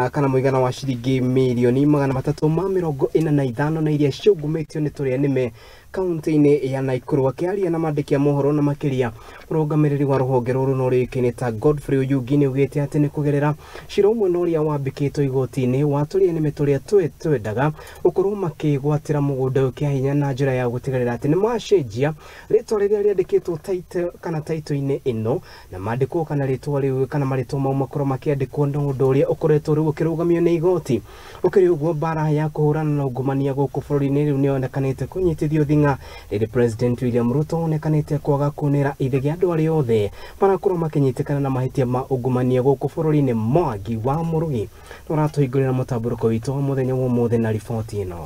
kana mũigana wa ciringi mirioni 345 na iria ciungumĩtio nĩ tũrĩa nĩme kaunti-inĩ ya Nakuru. Akĩaria na mandĩki a mohoro na makĩria mũrũgamĩrĩri wa rũhonge rũrũ na ũrĩũĩkaine ta Godfrey Oyugi nĩ augĩte atĩ nĩ kũgerera cira ũmwe na ũrĩa wambĩkĩtwo igoti-inĩ wa tũrĩa nĩme tũrĩa twendaga gũkorwo makĩgwatĩra mũgũnda ũyũ kĩa hinya na njĩra ya gũtigĩrĩra atĩ nĩ macenjia rĩtwa rĩrĩa rĩandĩkĩtwo title kana title-inĩ ĩno na mandĩkwo kana rĩtwa rĩu kana marĩtwa mau makorwo makĩandĩkwo na ũndũ ũrĩa ũkoretwo rĩu ũkĩrũgamio nĩ igoti. Ũkĩrĩ ũguo mbara ya kũhũrana na ungumania gũkũ bũrũri-inĩ rĩu nĩyonekanĩte kũnyitithio thing'a rĩrĩ President William Ruto onekanĩte kwaga kunĩra ithege andũ arĩa othe marakorwo makĩnyitĩkana na mahĩtia ma ungumania gũkũ bũrũri-inĩ. Mwangi wa Mũrugi nĩũratũhingũrĩra mũtambũrũko witũ wa mũthenya wa ũmũthĩ na riboti ĩno.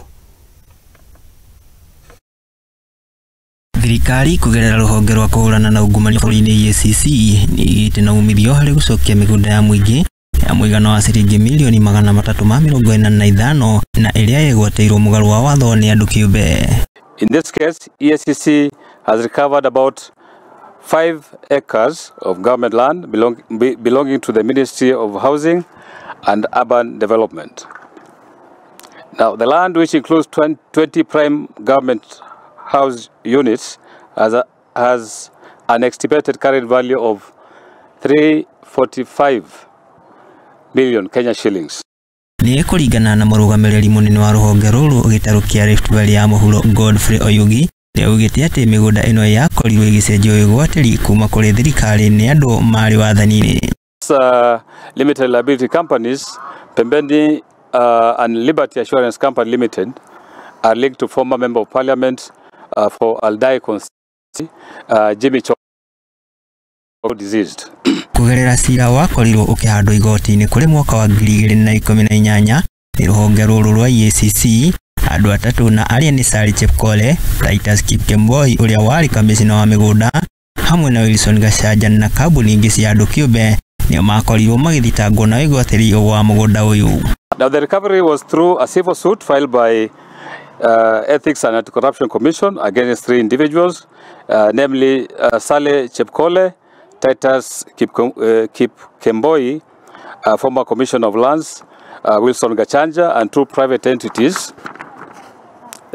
Thirikari kũgerera rũhonge rwa kũhũrana na ungumania bũrũri-inĩ EACC nĩ ĩgĩte na umithio harĩ gũcokia mĩgũnda ya mũingĩ ya mũigana wa ciringi mirioni 345 na ĩrĩa ĩgwatĩirwo mũgarũ wa watho nĩ andũ kĩũmbe. In this case, EACC has recovered about 5 acres of government land belonging to the Ministry of Housing and Urban Development. Now, the land, which includes 20 prime government house units, has an estimated current value of 345 million Kenya shillings. Nĩ kũringana na mũrũgamĩrĩri mũnene wa rũhonge rũrũ gĩtarũ kĩa Rift Valley ya mũhuro Godfrey Oyugi nĩaugĩte atĩ mĩgũnda ĩno yakorirwo ĩgĩcenjio wĩgwatĩri kuma kũrĩ thirikari nĩ andũ marĩ wathani-inĩ. Limited liability companies Pembeni and Liberty Assurance Company Limited are linked to former member of parliament for Aldai constituency, Jimmy Choko, deceased. Kũgerera cira wakorirwo ũkĩhandwo igoti-inĩ kũrĩ mwaka wa 2018 nĩ rũhonge rũrũ rwa EACC andũ atatũ na arĩa nĩ Sally Chepkole, Titus Kipkemboi ũrĩa warĩ kamĩcina wa mĩgũnda hamwe na Wilson Gachanja na kambuni ingĩ cia andũ kĩũmbe nĩo makorirwo magĩthitangwo na wĩgwatĩri wa mũgũnda ũyũ. Now the recovery was through a civil suit filed by Ethics and Anti-Corruption Commission against 3 individuals, namely Sally Chepkole, Titus Kipkemboi, former Commissioner of Lands, Wilson Gachanja, and 2 private entities,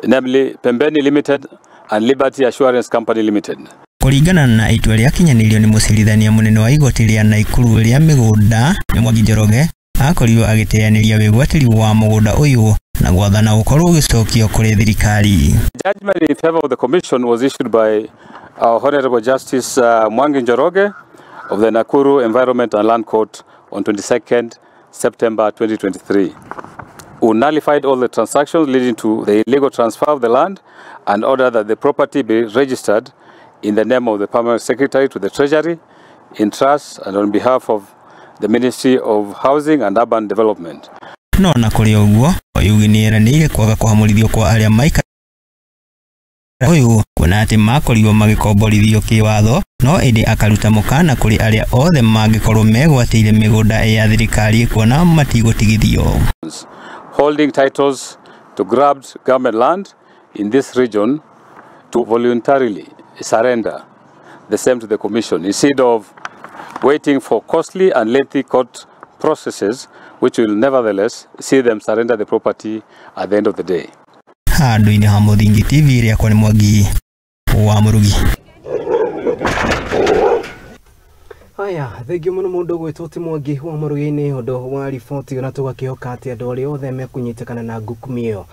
namely Pembeni Limited and Liberty Assurance Company Limited. Kũringana na itua rĩakinyanĩirio nĩ mũcirithania mũnene wa igoti rĩa Nakuru rĩa mĩgũnda Mwangi Njoroge akorirwo agĩteanĩria wĩgwatĩri wa mũgũnda ũyũ na gwathana ũkorwo ũgĩcokio kũrĩ thirikari. Judgment in favor of the commission was issued by our Honorable Justice Mwangi Njoroge of the Nakuru Environment and Land Court on 22nd September 2023, who nullified all the transactions leading to the illegal transfer of the land and ordered that the property be registered in the name of the Permanent Secretary to the Treasury, in trust and on behalf of the Ministry of Housing and Urban Development. No na kũrĩ ũguo Oyugi nĩeranĩire kwaga kũhamũrithio kwa arĩa maikara ũyũ kuona atĩ makorirwo magĩkomborithio kĩwatho no ĩndĩ akaruta mũkana kũrĩ arĩa othe mangĩkorwo megwatĩire mĩgũnda ya thirikari kuona matigũtigithio. Holding titles to grabbed government land in this region to voluntarily surrender the same to the commission instead of waiting for costly and lengthy court processes which will nevertheless see them surrender the property at the end of the day. Handũ-inĩ ha Mũthingi TV rĩakwa nĩ Mwangi wa Mũrugi. Haya, thengiũ mũno mũndũ ũgwĩtwo ti Mwangi wa Mũrugi nĩ ũndũ wa riboti na tũgakĩhoka atĩ andũ arĩa othe mekũnyitĩkana na ngukumi ĩyo